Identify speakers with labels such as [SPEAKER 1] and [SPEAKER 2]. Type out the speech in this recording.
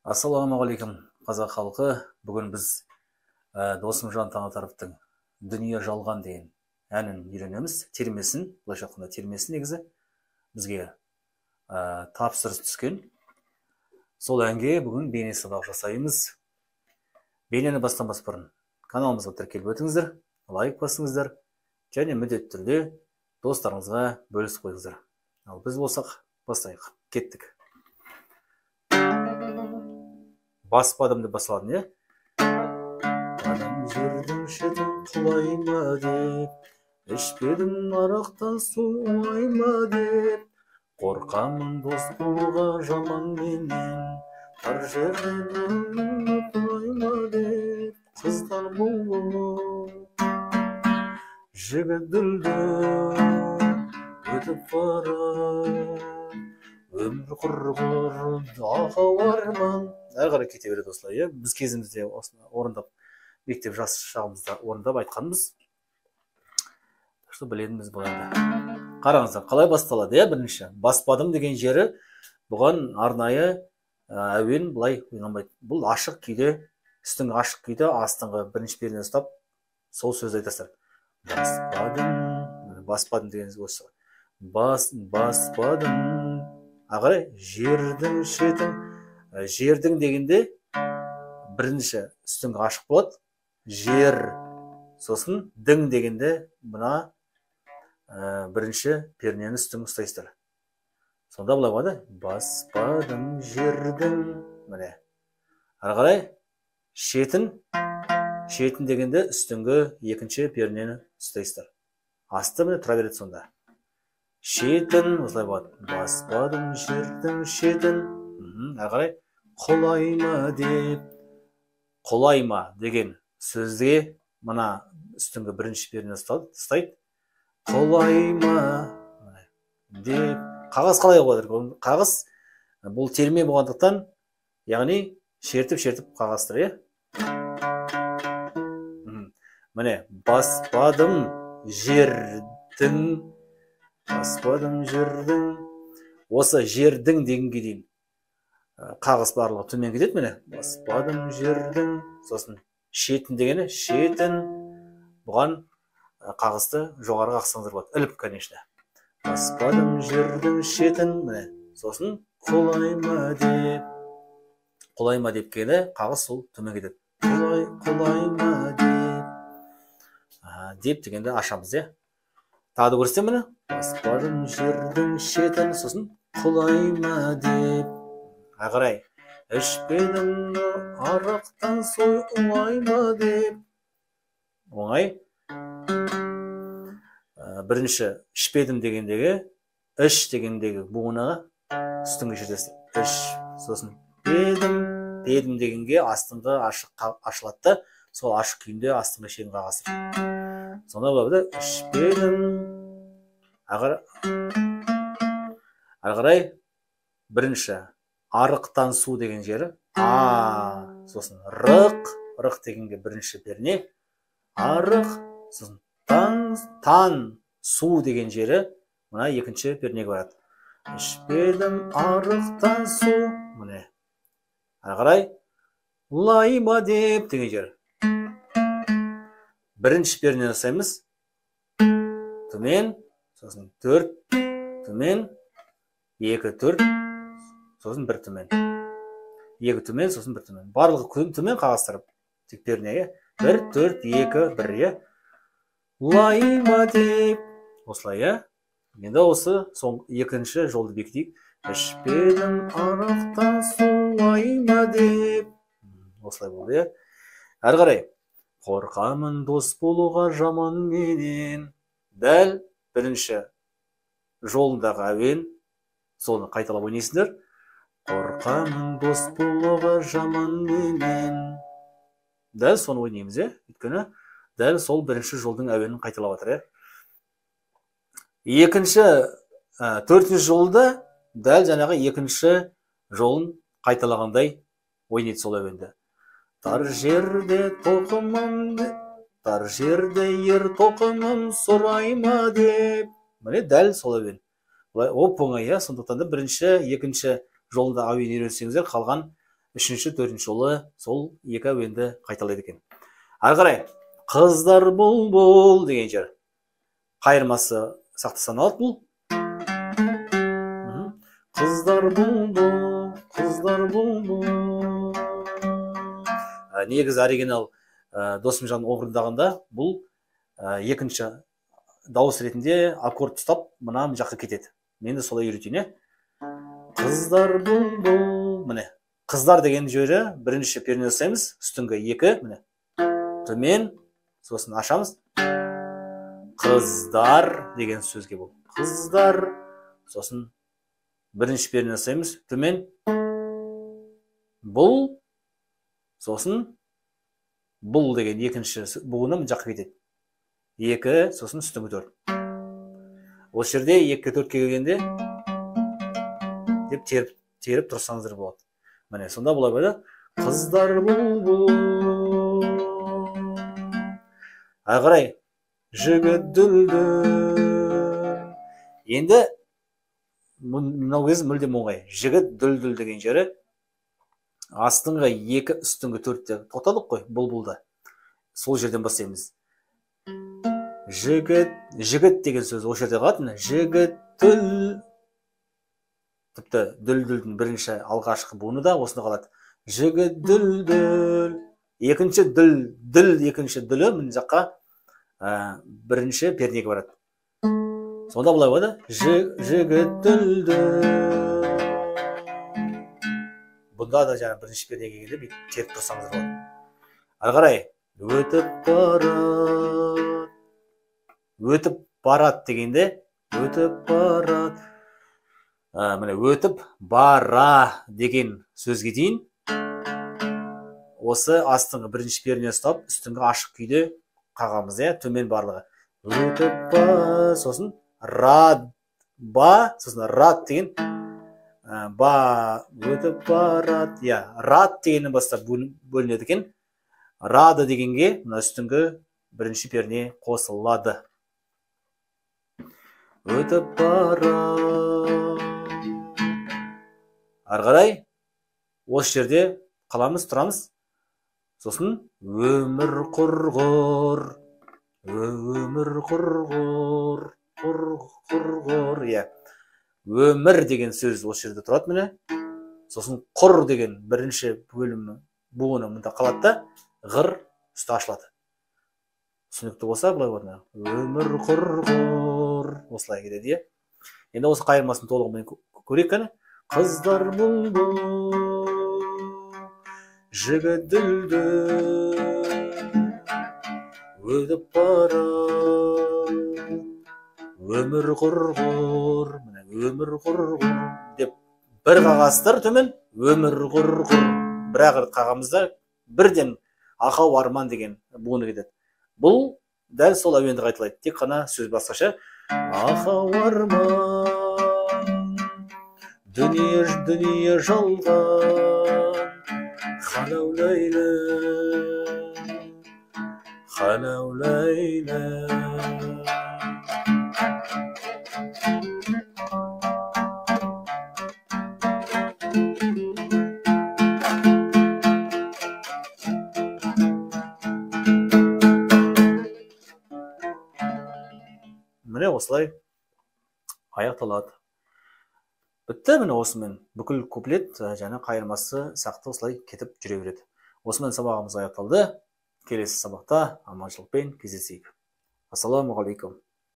[SPEAKER 1] Ассалаумағалейкум, қазақ халқы. Бүгін біз Досымжан Таңатаровтың «Дүние жалған» деген әнін үйренеміз. Термесін, былайша айтқанда термесін негізі бізге тапсырыс түскен. Сол әнге бүгін бейне сабақ жасаймыз. Бейнені бастамас бұрын каналымызға тіркеліп өтіңіздер, лайк басыңыздар және міндетті түрде достарыңызға бөлісіп қойыңыздар. Ал біз болсақ бастайық. Кеттік. Баспадым деп басталады, не? Адам жердің шетін құлай ма деп, ішпедім арақтан су улай ма деп, қорқамын дос болуға жаманменен, тар жерден құлай ма деп, қыздар болып жігіт дүлдүл өтіп барып, өмір құрғыр ақау арман. Әрі қарай кете береді осылай, иә. Біз кезімізде осыны орындап, мектеп жас шағымызда орындап айтқанбыз. Так что білетінбіз бұл әнді. Қараңыздар, қалай басталады, иә, бірінші. Баспадым деген жері бұған арнайы әуен былай ойнамайды. Бұл ашық күйде, үстіңгі ашық күйде астыңғы бірінші пернені ұстап, сол сөзді айтасыздар. Баспадым, баспадым деген осы. Баспадым. Ары қарай жердің шетін, жердің дегенде бірінші үстіңгі ашық болады, жер, сосын дің дегенде мына бірінші пернені үстіңгі ұстайсыздар. Сонда былай болады: баспадым жердің, міне. Ары қарай шетін, шетін дегенде үстіңгі екінші пернені ұстайсыздар. Асты міне тұра береді сонда. Шетін, осылай болады. Баспадым жердің шетін. Ары қарай құлай ма деп, құлай ма деген сөзге мына үстіңгі бірінші пернені ұстайды. Құлай ма деп. Қағаз қалай болады? Қағаз бұл терме болғандықтан, яғни шертіп-шертіп қағазтыр, иә? Міне, баспадым жердің, баспадым жердің. Осы жердің дегенге дейін қағаз барлығы төмен кетеді, міне. Баспадым жердің, сосын шетін дегені шетін. Бұған қағазды жоғары қақсаңыздар болады. Іліп, конечно. Баспадым жердің шетін, міне. Сосын құлай ма деп. Құлай ма деп келгенде қағаз сол төмен кетеді. Құлай, құлай ма деп. Деп дегенде ашамыз, иә. Тағы да көрсетемін, міне. Баспадым жердің шетін, сосын құлай ма деп. Ары қарай ішпедім арақтан сой улай ма деп. Оңай. Бірінші ішпедім дегендегі іш дегендегі буынаға үстіңгі шертесіз. Іш, сосын педім, педім дегенге астыңғы ашық ашылады да, сол ашық күйінде астыңғы шегін қағасыз. Сонда болады ішпедім. Ары қарай бірінші арықтан су деген жері а, сосын рық, рық дегенге бірінші перне арық, сосын тан, тан су деген жері мына екінші пернеге барады. Ішпедім арықтан су, міне. Ары қарай лай ма деп деген жері. Бірінші пернені ұстаймыз. Төмен, сосын 4, төмен, 2, 4, сосын 1 төмен. 2 төмен, сосын 1 төмен. Барлығы төмен қағастырып, тек пернеге 1, 4, 2, 1, иә. Лай ма деп. Осылай, иә. Енді осы соң екінші жолды бекітейік. Ішпедім арақтан су лай ма деп. Осылай болды, иә. Әрі қарай қорқамын дос болуға жаманменен. Дәл бірінші жолындағы әуен, соны қайталап ойнайсыңдар. Қорқамын дос болуға жаманменен. Дәл соны ойнаймыз, иә. Өйткені дәл сол бірінші жолдың әуенін қайталап жатыр, иә. Екінші, төртінші жолда дәл жаңағы екінші жолын қайталағандай ойнайды сол әуенді. Тар жерде тоқымым, тар жерде ер тоқымым сұрай ма деп. Міне дәл сол әуен. Былай оп оңай, иә. Сондықтан да бірінші, екінші жолында әуен үйренсеңіздер, қалған Үшінші, төртінші жолы сол екі әуенді қайталайды екен. Ары қарай қыздар бұлбұл деген жер. Қайырмасы сақты саналады бұл. Қыздар бұлбұл, қыздар бұлбұл. Негізі оригинал Досымжан орындағанда бұл екінші дауыс ретінде аккорд ұстап мына жаққа кетеді. Мен де солай үйретейін. Қыздар бұлбұл. Міне. Қыздар деген жері бірінші перне ұстаймыз, үстіңгі екі, міне, төмен, сосын ашамыз. Қыздар деген сөзге бұл. Қыздар, сосын бірінші перне ұстаймыз, төмен, бұл, сосын бұл деген екінші буыны мына жаққа кетеді. Екі, сосын үстіңгі төрт. Осы жерде екі төртке келгенде деп теріп тұрсаңыздар болады. Міне, сонда бұлай болады. Қыздар бұлбұл. Ары қарай жігіт дүлдүл. Енді мынау кез мүлдем оңай. Жігіт дүлдүл деген жері астыңғы екі, үстіңгі төртте тоқтадық қой, бұлбұлда. Сол жерден бастаймыз. Жігіт, жігіт деген сөз осы жерде қалады. Міне, жігіт дүл. Тіпті дүлдүлдің бірінші алғашқы буыны да осында қалады. Жігіт дүлдүл. Екінші дүл, дүл екінші дүлі мына жаққа бірінші пернеге барады. Сонда былай болады. Жігіт дүлдүл. Бұнда да жаңа бірінші пернеге келгенде бүйтіп теріп тұрсаңыздар болады. Ары қарай өтіп барады. Өтіп барады дегенде өтіп барады. Міне, өтіп бара деген сөзге дейін осы астыңғы бірінші перне ұстап, үстіңгі ашық күйде қағамыз, иә, төмен барлығы. Өтіп ба, сосын рад, ба, сосын рад деген ба, өтіп барад, иә, рад дегеннен бастап бөлінеді екен. Рады дегенге мына үстіңгі бірінші перне қосылады. Өтіп барад. Ары қарай осы жерде қаламыз, тұрамыз. Сосын өмір құрғыр, өмір құрғыр, құрғыр, иә. Өмір деген сөз осы жерде тұрады, міне. Сосын құр деген бірінші бөлімі, буыны мында қалады да, ғыр үсті ашылады. Түсінікті болса былай болады. Өмір құрғыр осылай кетеді, иә. Енді осы қайырмасын толығымен көрейік кәне. Қыздар бұлбұл, жігіт дүлдүл, өтіп барады, өмір құрғыр, міне, өмір құрғыр деп бір қағастыр төмен, өмір құрғыр. Бір-ақ рет қағамызда бірден ақау арман деген буыны кетеді. Бұл дәл сол әуенді қайталайды, тек қана сөз басқаша. Ақау арман, дүние дүние жалған, халау ләйлі, халау ләйлі. Міне осылай аяқталады. Бітті, міне осымен бүкіл куплет және қайырмасы сақты осылай кетіп жүре береді. Осымен сабағымыз аяқталды. Келесі сабақта аманшылықпен кездесейік. Ассаламу алейкум.